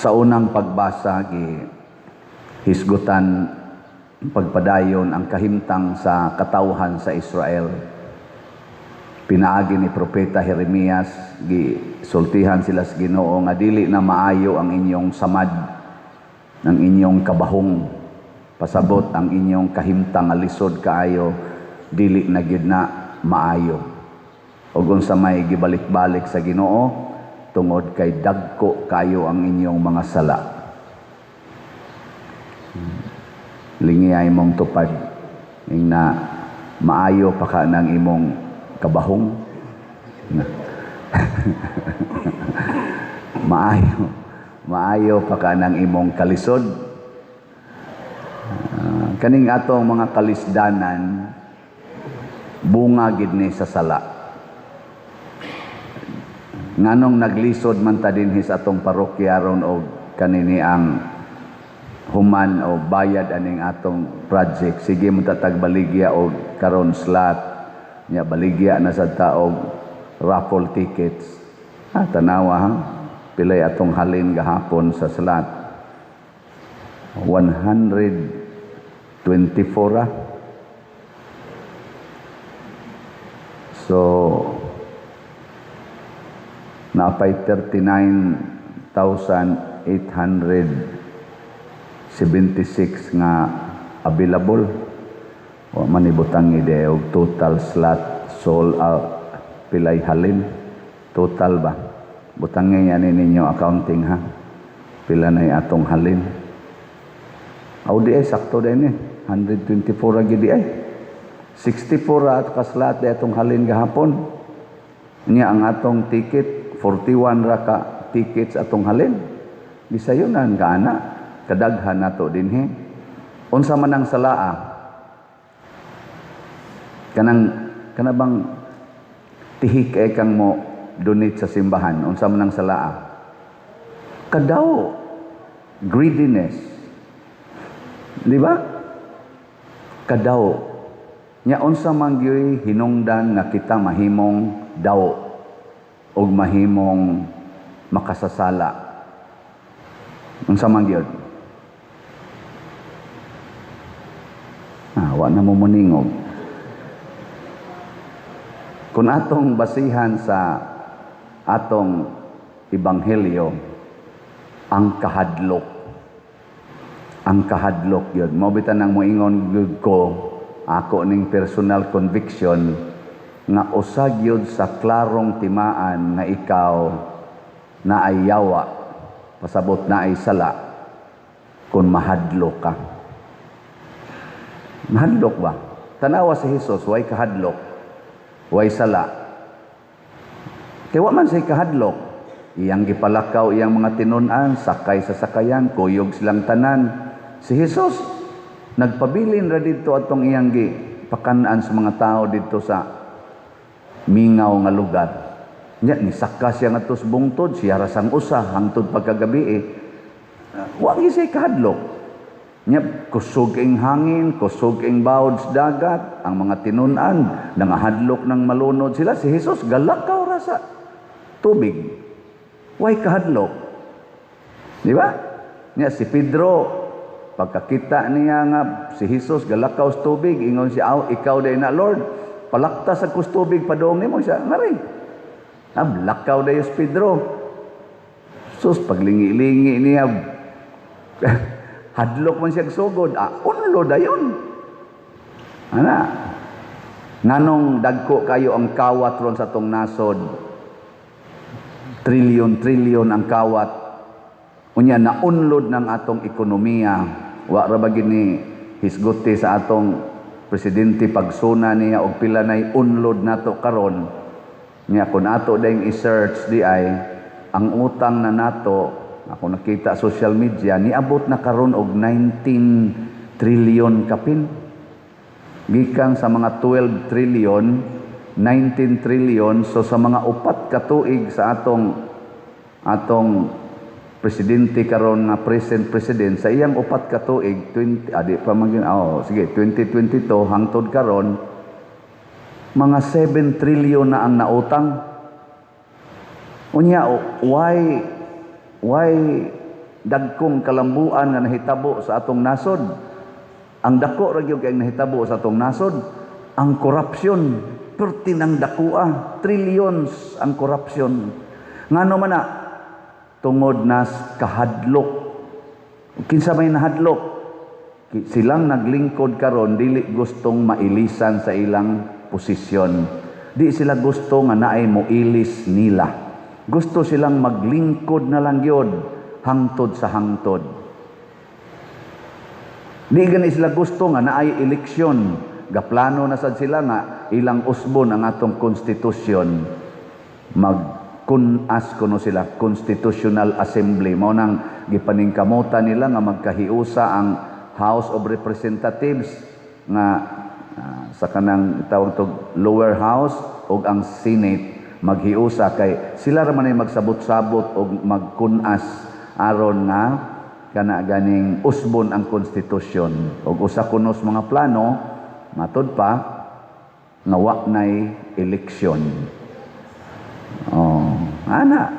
Sa unang pagbasa, gi hisgutan pagpadayon ang kahimtang sa katawhan sa Israel. Pinaagi ni Propeta Jeremias, gi sultihan sila sa Ginoo nga dili na maayo ang inyong samad ng inyong kabahong. Pasabot, ang inyong kahimtang nga lisod kaayo, dili na gyud na maayo. Ug unsa may gibalik-balik sa Ginoo? Tungod kay dagko kayo ang inyong mga sala. Lingiyay mong tupad ing na maayo pa ka ng imong kabahong na. Maayo maayo pa ka ng imong kalisod. Kaning atong mga kalisdanan, bunga gid ni sa sala. Nganong naglisod man ta dinhi sa atong parokya ron og kanini ang human o bayad aning atong project, sige mo tatag baligya og karon slot nya, baligya na sad ta og raffle tickets. Tanawa ha, pilay atong halin gahapon sa slot? 124 ah. So napay 39,876 nga available. Wa man ibutang ide og total slot sold out, pilay halin total ba. Butangi ani ninyo accounting ha, pila na atong halin. Aw, di ay sakto din eh, 124 ra gid ay, 64 ra ka slot di atong halin gahapon. Nya ang atong ticket, 41 ra ka tickets atong halin. Gisayunan ka ana kadaghan nato dinhi. Unsa man ang salaa? Kanang kana bang tihik ay kang mo donate sa simbahan, unsa man ang salaa? Kadaw, greediness. Di ba? Kadaw. Nya unsa man gyuy hinungdan nga kita mahimong daw ug mahimong makasasala? Unsa man gyud? Wa na mo muningog. Kung atong basihan sa atong ebanghelyo, ang kahadlok. Ang kahadlok yun. Mao bitan ang moingon gyud ko, ako ning personal conviction nga usa gyud sa klarong timaan nga ikaw na ay yawa, pasabot na ay sala, kung mahadlok ka. Mahadlok ba? Tanawa si Jesus, way kahadlok, way sala. Kay wa man siya kahadlok. Iyang gipalakaw iyang mga tinun-an, sakay sa sakayan, kuyog silang tanan. Si Jesus, nagpabilin ra didto atong iyang gipakan-an sa mga tao didto sa mingaw nga lugar. Nya nisaka siya ngadto sa bungtod, siya ra sang usa hangtod pagkagabi eh. Wa gyud siya kahadlok. Nya kusog ing hangin, kusog ing bawod sa dagat, ang mga tinun-an nangahadlok ng malunod sila. Si Jesus galakaw ra sa tubig. Way kahadlok. Di ba? Nya si Pedro, pagkakita niya nga si Jesus galakaw sa tubig, ingon siya, "Aw, ikaw day na, Lord. Palakta sa kus tubig padong nimo siya." Ngari. Lakaw dayo si Pedro. Sus, paglingi-lingi niya, hadlok man siya sugod. Unlo dayon. Ana. Nganong dagko kayo ang kawat ron sa tong nasod? Trilyon-trilyon ang kawat. Unya naunlod ng atong ekonomiya. Wa ra ba gini hisguti sa atong presidente pagsuna niya og pila nay unlod nato karon? Nya kun ato dayong i-search di ay ang utang na nato, ako nakita social media, niabot na karon og 19 trillion kapin. Gikan sa mga 12 trillion, 19 trillion. So sa mga 4 ka tuig sa atong presidente karon nga present president, sa iyang 4 ka tuig, 20 adi pa maging, oh, sige, 2022 hangtod karon, mga 7 trillion na ang nautang. Unya why Dagkong kalambuan nga nahitabo sa atong nasod. Ang dako ra gyud kay nahitabo sa atong nasod, ang korupsyon, perti ng dakua, trillions ang korupsyon. Ngano man na? Tungod nas kahadlok. Kinsa may nahadlok? Silang naglingkod karon dili gustong mailisan sa ilang posisyon. Di sila gusto nga naay moilis nila. Gusto silang maglingkod na lang gyud hangtod sa hangtod. Di gani sila gusto nga naay eleksyon. Gaplano na sad sila nga ilang usbon ang atong konstitusyon. Magkunas kuno sila, Constitutional Assembly. Mao nang gipaningkamutan nila nga magkahiusa ang House of Representatives nga sa kanang tawag to lower house ug ang Senate maghiusa, kay sila ra man ay magsabot-sabot og magkunas aron nga kana ganing usbon ang konstitusyon. Ug usa kunos mga plano, matud pa, nga wa nay eleksyon. Oh, ana,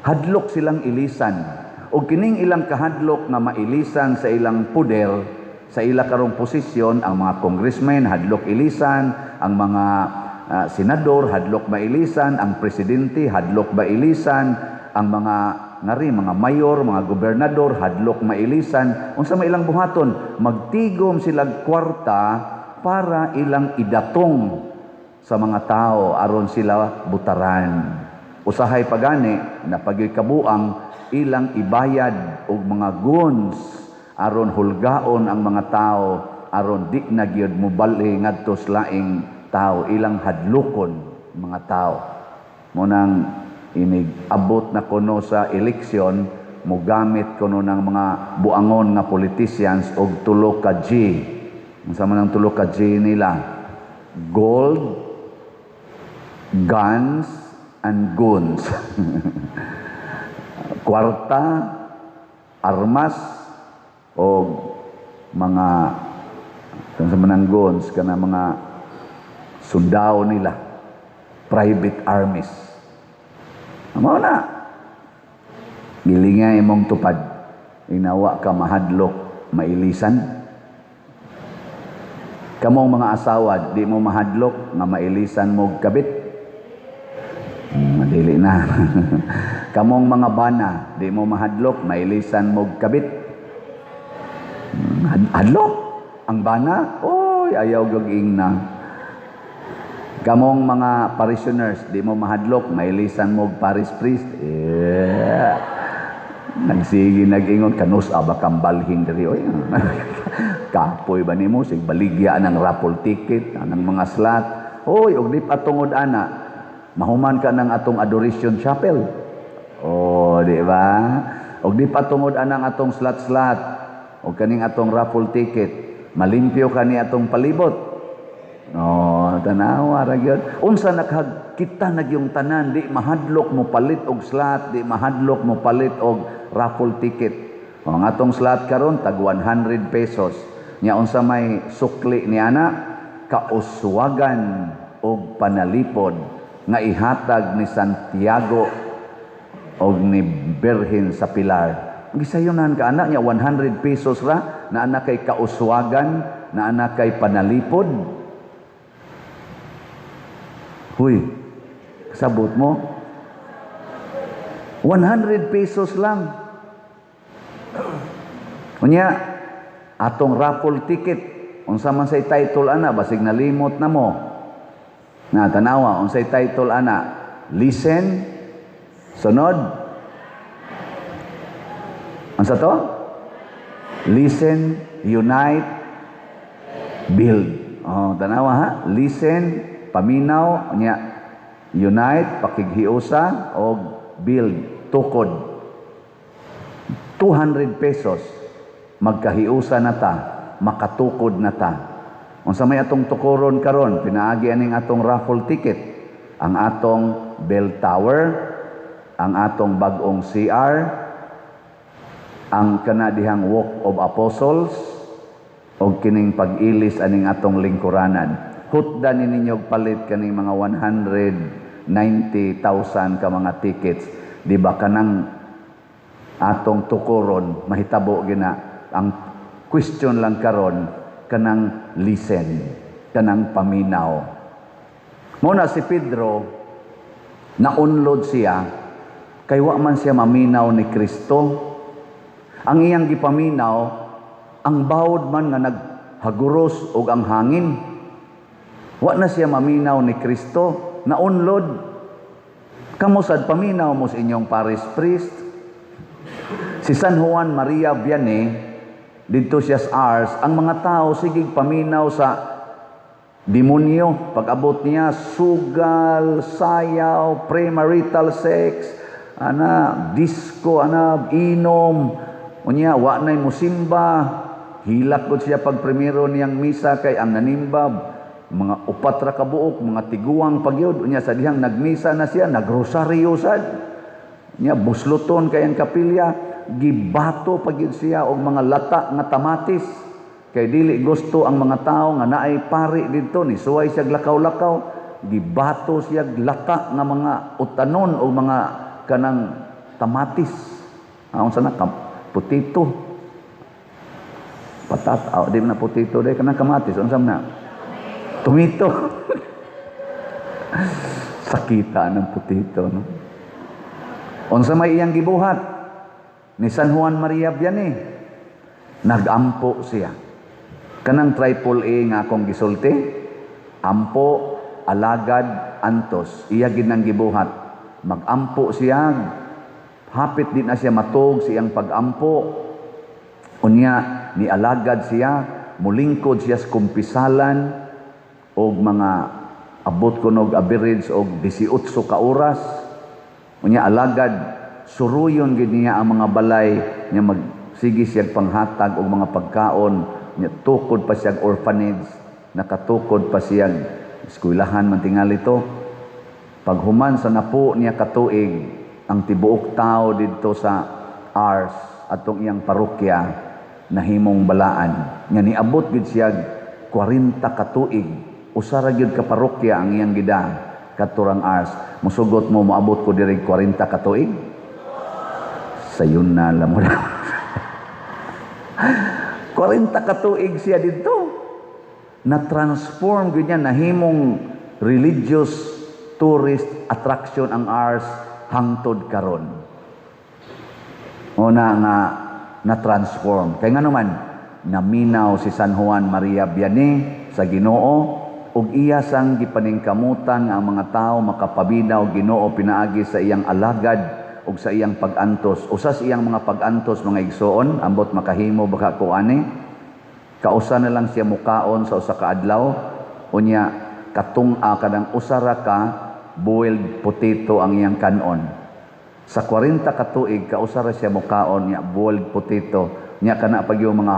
hadlok silang ilisan. Og kining ilang kahadlok nga mailisan sa ilang puder, sa ila karong posisyon, ang mga congressmen hadlok ilisan, ang mga senador hadlok mailisan, ang presidente hadlok mailisan, ang mga ngari mga mayor, mga gobernador hadlok mailisan. Unsa may ilang buhaton? Magtigom sila kwarta para ilang idatong sa mga tao aron sila butaran. Usahay pagani napagyoy kabuang ilang ibayad og mga guns aron hulgaon ang mga tao, aron di na gyud mobali ngadto sa laing tao, ilang hadlokon mga tao. Mo nang inig abot na kuno sa eleksyon, mogamit kuno ng mga buangon nga politicians og tulo ka G. Unsa man ang tulo ka G nila? Gold, guns, and guns. Kwarta, armas, o mga unsa man ang guns, kana mga sundao nila, private armies. Mao na. Gilinga imong tupad. Inawa ka mahadlok, mailisan. Kamong mga asawa, di mo mahadlok nga mailisan mo kabit? Dili na. Kamong mga bana, di mo mahadlok, mailisan mo kabit? Hadlok. Ang bana, oy, ayaw gaging na. Kamong mga parishioners, di mo mahadlok, mailisan mo parish priest? Yeah. Nagsige nag-ingon, kanus aba kang balhin diri oy. Kapoy ba nimo sig baligya ng raffle ticket, anang mga slot. Oy, og di pa tungod ana, mahuman ka ng atong adoration chapel. Oh, di ba? Og di pa tungod anang atong slot-slot, og kaning atong raffle ticket, malimpyo ka ni atong palibot. No, tanawa ra gyud. Unsa naghag kita nagyong tanan di mahadlok mo palit og slot, di mahadlok mo palit og raffle ticket. O, ang atong slot karon tag 100 pesos. Nya unsa may sukli ni ana? Kauswagan og panalipod nga ihatag ni Santiago og ni Birhen sa Pilar. Gisayunan ka anak niya, 100 pesos ra na anak kay kauswagan, na anak kay panalipod. Huy, kasabot mo? 100 pesos lang. Unya, atong raffle ticket, unsa man say title ana, basig nalimot na mo. Na tanawa, unsay title ana? Listen, sunod. Unsa to? Listen, unite, build. Oh, tanawa ha? Listen, paminaw, nya unite, pakighiusa, og build, tukod. 200 pesos, magkahiusa na ta, makatukod na ta. Unsa may atong tukoron karon, pinaagi aning atong raffle ticket, ang atong bell tower, ang atong bag-ong CR, ang kana dihang Walk of Apostles, og kining pag-ilis aning atong lingkuranan. Hutda ni ninyo palit kaning mga 190,000 ka mga tickets. Di ba kanang Atong tukuron, mahitabo gina. Ang question lang karon, kanang listen, kanang paminaw. Mao na si Pedro, naunlod siya kay wa man siya maminaw ni Kristo. Ang iyang gipaminaw, ang bawod man nga naghaguros og ang hangin. Wa na siya maminaw ni Kristo, naunlod. Kamo sad, paminaw mo sa inyong parish priest. Si San Juan Maria Vianney, didto siya sa Ars, ang mga tao sige paminaw sa demonyo. Pag-abot niya, sugal, sayaw, premarital sex, ana, disco, ana, inom, unya, wa na'y musimba, hilak gud siya pag primero niyang misa kay ang nanimba, mga upat ra ka buok, mga tiguang pagyud. Unya sa dihang nagmisa na siya, nagrosaryo sad. Unya busloton kay ang kapilya, gibato pagyud siya og mga lata nga tamatis. Kay dili gusto ang mga tao nga naay pari didto, ni suway siya lakaw-lakaw, gibato siya lata nga mga utanon o mga kanang tamatis. Unsa na potato. Patat, oh, di na potato day, kanang kamatis, unsa man na? Tomato. Sakita ng potato, no? Unsa may iyang gibuhat ni San Juan Maria Vianney? Nagampo siya. Kanang triple A nga akong gisulti, ampo, alagad, antos. Iya gid nang gibuhat. Magampo siya, hapit di na siya matug sa iyang pagampo. Unya, ni alagad siya, mulingkod siya sa kumpisalan og mga abot kunog average og 18 ka oras. Unya alagad, suruyon gid niya ang mga balay niya, magsige siya panghatag og mga pagkaon niya, tukod pa siya orphanage, nakatukod pa siya eskwelahan man tingali to. Paghuman sa napo niya katuig, ang tibuok tao didto sa Ars, atong iyang parokya, nahimong balaan. Nga niabot gid siya 40 katuig, usa ra gyud ka parokya ang iyang gida katurang Ars. Musugot mo, moabot ko diri 40 katuig? Sayon na lang mo na. 40 katuig siya didto. Na-transform gyud niya, nahimong religious tourist attraction ang Ars hangtod karon. Una nga na-transform. Kay nga naman, naminaw si San Juan Maria Vianney sa Ginoo ug iya sang gipaningkamutan nga ang mga tao makapaminaw Ginoo pinaagi sa iyang alagad ug sa iyang pag-antos. Usa sa iyang mga pag-antos, mga igsoon, ambot makahimo baka ko ani, kausa na lang siya mukaon sa usa ka adlaw, unya katung-a kanang usa ra ka boiled potato ang iyang kanon. Sa 40 ka tuig, kausa ra siya mukaon niya boiled potato. Nya kana pag yung mga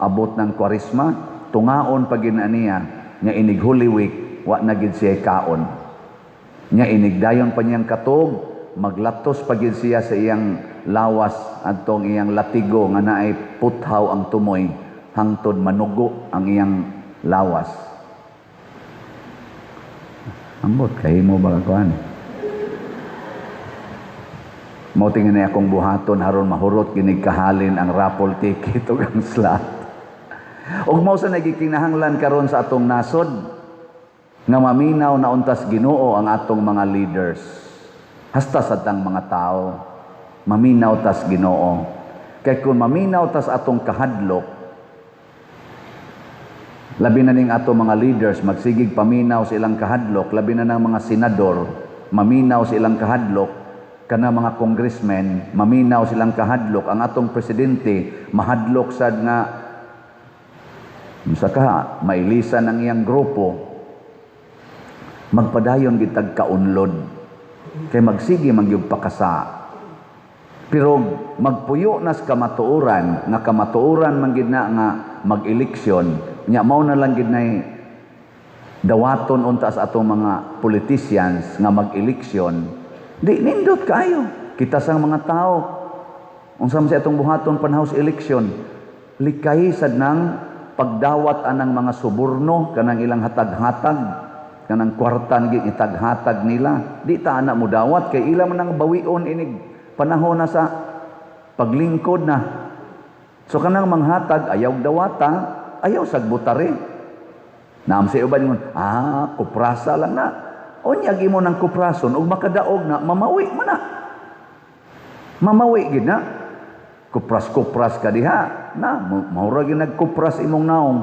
abot ng Kwaresma, tungaon pag na niya, nya inig Holy Week, wa na gid siya kaon. Nya inig dayon pa niyang katog, maglatos pa gid siya sa iyang lawas adtong iyang latigo nga naay puthaw ang tumoy hangtod manugo ang iyang lawas. Ambot kahimo ba kuan? Mao tingin akong buhaton aron mahurot ginig kahalin ang raffle ticket ug ang slot. Ug mao sa nagikinahanglan karon sa atong nasod nga maminaw na untas Ginoo ang atong mga leaders. Hasta sa tang mga tao, maminaw tas Ginoo. Kay kung maminaw tas atong kahadlok, labi na ning ato mga leaders magsigig paminaw sa ilang kahadlok, labi na ng mga senador, maminaw sa ilang kahadlok, kana mga congressmen, maminaw silang kahadlok, ang atong presidente mahadlok sad nga unsa ka mailisan ang iyang grupo, magpadayon gitag kaunlod kay magsige man gyud pakasa. Pero magpuyo nas kamatuoran nga kamatuoran man gid na nga mag-eleksyon nya, mao na lang gid nay dawaton unta sa atong mga politicians nga mag-eleksyon, di nindot kayo. Kita sang mga tao, unsa man sa atong buhaton panahon sa eleksyon, likay sad nang pagdawat anang mga suborno, kanang ilang hatag-hatag, kanang kwartan gid itaghatag nila. Di ta ana mo dawat kay ila man ang bawion inig panahon na sa Paglingkod na. So kanang manghatag, ayaw dawata, ayaw sag butari. Naam sa uban ingon, "Ah, kuprasa lang na." Unya imo nang kuprason ug makadaog na, mamawi man na. Mamawi gid na. Kupras-kupras ka diha. Na, maura gyud nagkupras imong naong.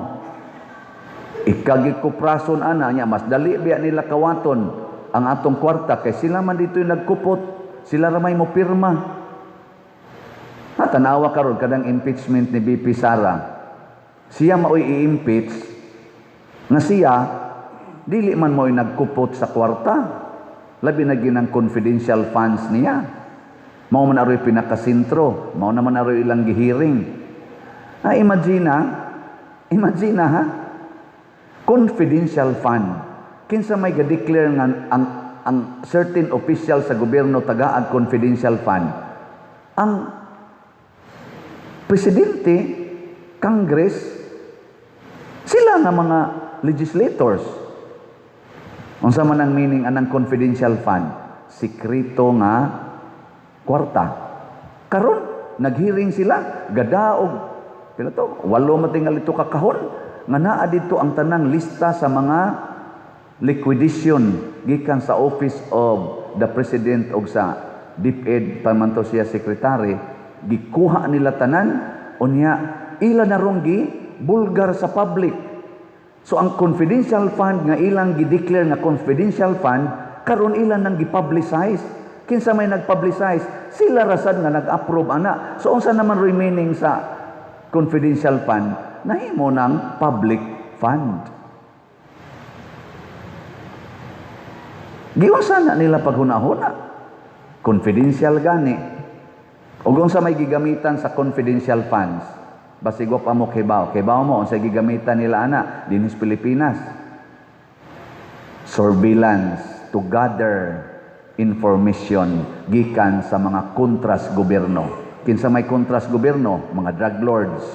Ikagi kuprason ana nya, mas dali biya nila kawaton ang atong kwarta kay sila man dito'y nagkupot, sila ra may mo pirma. Ha, tanawa karon kadang impeachment ni VP Sara. Siya maoy i-impeach nga siya dili man mo'y nagkupot sa kwarta. Labi na ginang confidential funds niya. Mao man aroy pinakasentro, mao naman aroy ilang gihiring. Ah, imagine ha, imagine ha, confidential fund. Kinsa may ga-declare nga ang certain official sa gobyerno tagaag confidential fund? Ang presidente, Congress, sila nga mga legislators. Unsa man ang meaning anang confidential fund? Sikreto nga kwarta. Karon naghearing sila, gadaog pila to? Walo matingal ito ka kahon nga naa dito ang tanang lista sa mga liquidation gikan sa Office of the President og sa DepEd pa man to siya secretary. Gikuha nila tanan, unya ila na rong gi bulgar sa public. So ang confidential fund nga ilang gi-declare nga confidential fund, karon ila nang gi-publicize. Kinsa may nag-publicize? Sila rasad nga nag-approve ana. So unsa naman remaining sa confidential fund? Nahimo ng public fund. Giunsa na nila paghuna-huna? Confidential gani. Ug unsa may gigamitan sa confidential funds? Basig wa pa mo kibaw. Kibaw mo unsa gigamitan nila ana dinhi sa Pilipinas? Surveillance, to gather information gikan sa mga kontras gobyerno. Kinsa may kontras gobyerno? Mga drug lords.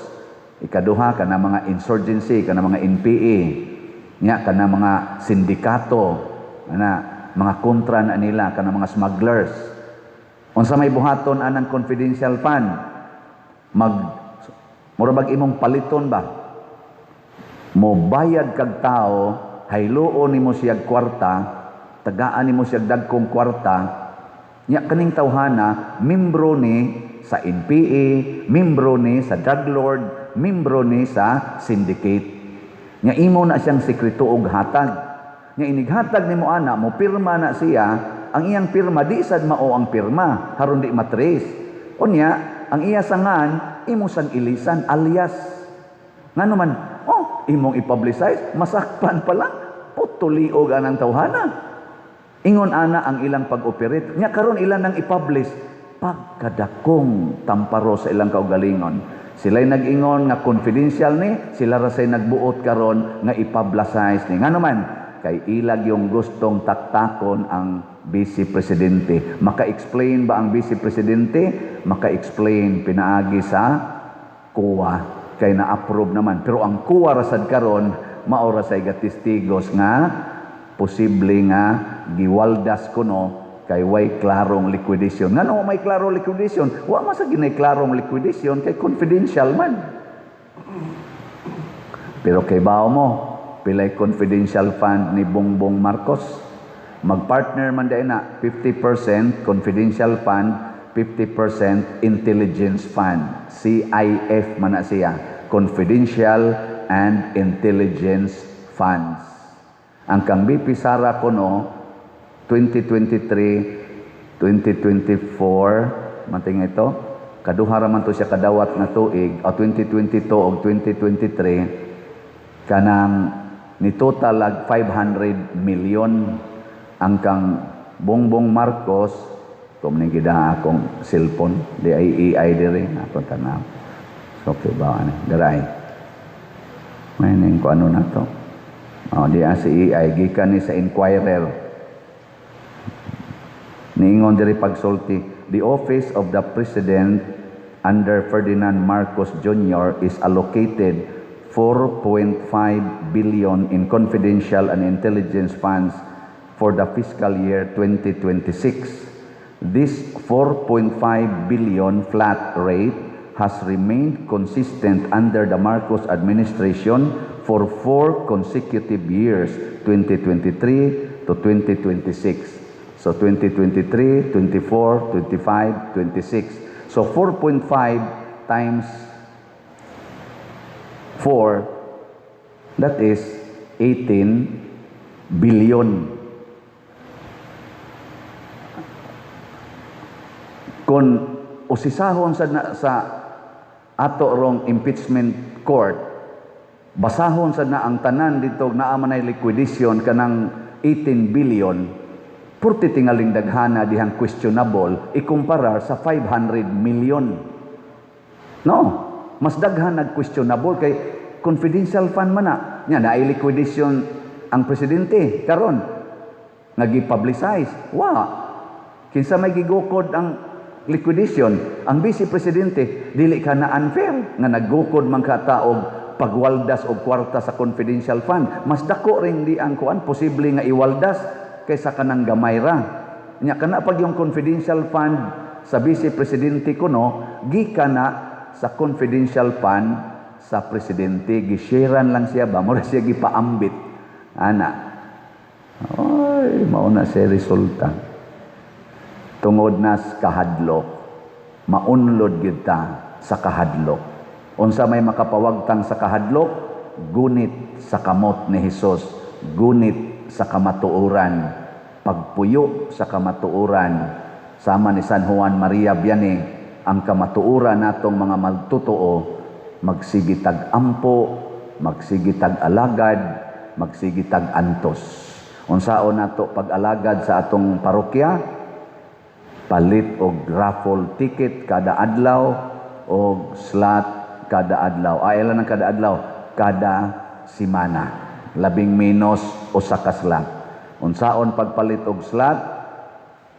Ikaduha, kana mga insurgency, kana mga NPA. Nya kana mga sindikato, ana mga kontra na nila, kana mga smugglers. Unsa may buhaton anang confidential fund? Mag mura bag imong paliton ba? Mo bayad kag tao, hayloon nimo siyag kwarta, tagaan nimo siyag dagkong kwarta, nya kaning tawhana membro ni sa NPA, membro ni sa drug lord, membro ni sa syndicate. Nya imo na siyang sekreto og hatag. Nya inighatag nimo ana, mo pirma na siya, ang iyang pirma di sad mao ang pirma, haron di matrace. Unya, ang iya sangan imo sang ilisan, alias. Ngano man, oh, imong i-publicize, masakpan pa lang, putuliog anang tawhana. Ingon ana ang ilang pag-operate. Nya karon ilan nang i-publish, pagkadakong tamparo sa ilang kaugalingon. Sila'y nag-ingon nga confidential ni, sila ra say nagbuot karon nga i-publicize ni. Ngano man, kay ilag yung gustong taktakon ang Vice Presidente. Maka-explain ba ang Vice Presidente? Maka-explain pinaagi sa COA kay na-approve naman. Pero ang COA rasad karon mao ra say gatestigos nga posible nga giwaldas kuno kay way klarong liquidation. Ngano may klarong liquidation? Wa man sa ginay klarong liquidation kay confidential man. Pero kay bao mo, pilay confidential fund ni Bongbong Marcos? Magpartner man dahil na 50% confidential fund, 50% intelligence fund. CIF man na siya. Confidential and Intelligence Funds. Ang kang BP Sara kuno 2023, 2024, mating ito, kaduha ra man to siya kadawat nga tuig, o 2022 o 2023, kanang ni total ag 500 million. Ang kang Bongbong Marcos, kung ning gida akong cellphone, di ay AI diri akong tanaw. So, okay ba ani? Daray. May ning ko ano na to. Oh, di si AI gikan ni sa Inquirer. Niingon diri pagsulti, the Office of the President under Ferdinand Marcos Jr. is allocated 4.5 billion in confidential and intelligence funds for the fiscal year 2026. This 4.5 billion flat rate has remained consistent under the Marcos administration for 4 consecutive years, 2023 to 2026. So 2023, 24, 25, 26. So 4.5 times 4, that is 18 billion. Kung usisahon sa ato rong impeachment court, basahon sad na ang tanan dito naa man ay liquidation kanang 18 billion, purti tingaling daghana dihang questionable ikumpara sa 500 million. No, mas daghan nag-questionable kay confidential fund man na. Nya naay liquidation ang presidente karon nga gi-publicize. Wa. Kinsa may gigukod ang liquidation? Ang vice presidente. Dili ka na unfair nga naggukod man ka ta og pagwaldas og kwarta sa confidential fund? Mas dako rin di ang kuan posible nga iwaldas kaysa kanang gamay ra. Nya kana pag yung confidential fund sa vice presidente kuno gikan na sa confidential fund sa presidente, gisharean lang siya ba, mura siya gipaambit ana. Oy, mao na siya resulta tungod nas kahadlok. Maunlod gyud ta sa kahadlok. Unsa may makapawagtang sa kahadlok? Gunit sa kamot ni Hesus, gunit sa kamatuoran, pagpuyo sa kamatuoran sama ni San Juan Maria Vianney. Ang kamatuoran natong mga magtotoo, magsige tag ampo, magsige tag alagad, magsige tag antos. Unsaon nato pag-alagad sa atong parokya? Palit og raffle ticket kada adlaw og slot kada adlaw. Ay, ng kada adlaw, kada simana. Labing menos usa ka slot. Unsaon pagpalit og slot?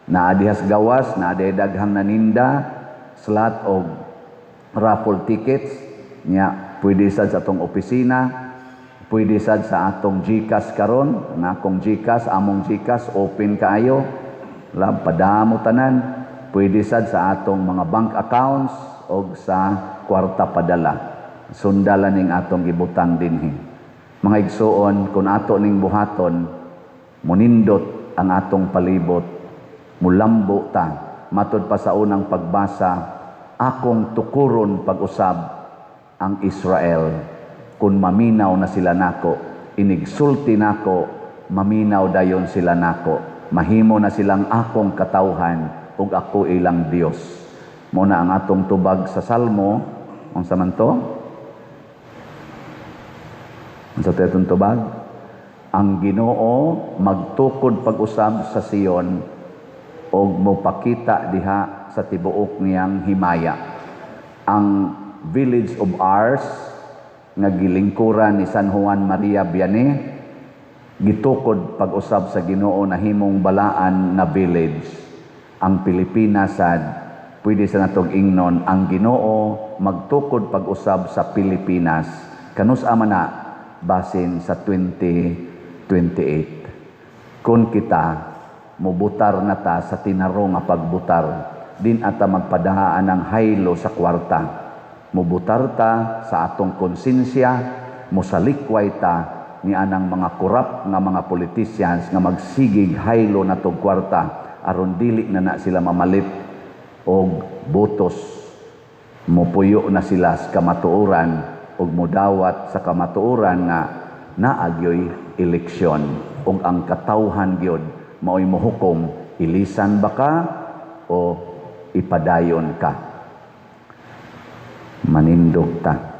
Naa dihas gawas, naa dihay daghang naninda slot og raffle tickets nya. Pwede sad sa atong opisina, pwede sad sa atong GCash karon. Ang akong GCash, among GCash, open kaayo. Lab padamo tanan. Pwede sad sa atong mga bank accounts og sa kwarta padala. Sundala ning atong gibutang dinhi. Mga igsuon, kung ato ning buhaton, munindot ang atong palibot, mulambo ta. Matod pa sa unang pagbasa, akong tukuron pag-usab ang Israel kung maminaw na sila nako, inigsulti nako, maminaw dayon sila nako. Mahimo na silang akong katawhan ug ako ilang Dios. Mao na ang atong tubag sa Salmo, unsa man to? Unsa to atong tubag? Ang Ginoo magtukod pag-usab sa Sion og mopakita diha sa tibuok niyang himaya. Ang village of Ars nga gilingkuran ni San Juan Maria Vianney, gitukod pag-usab sa Ginoo, nahimong balaan na village. Ang Pilipinas sad, pwede sa natong ingnon, ang Ginoo magtukod pag-usab sa Pilipinas. Kanus-a man na? Basin sa 2028. Kung kita mubutar na ta sa tinarong nga pagbutar, din ata magpadahaan ng haylo sa kwarta. Mubutar ta sa atong konsensya, musalikway ta ni anang mga korap nga mga politicians nga magsigig haylo na tog kwarta aron dili na na sila mamalit og botos. Mupuyo na sila sa kamatuoran ug mudawat sa kamatuoran nga naagyoy eleksyon ug ang katawhan gyud maoy mohukom, ilisan ba ka o ipadayon ka. Manindog ta.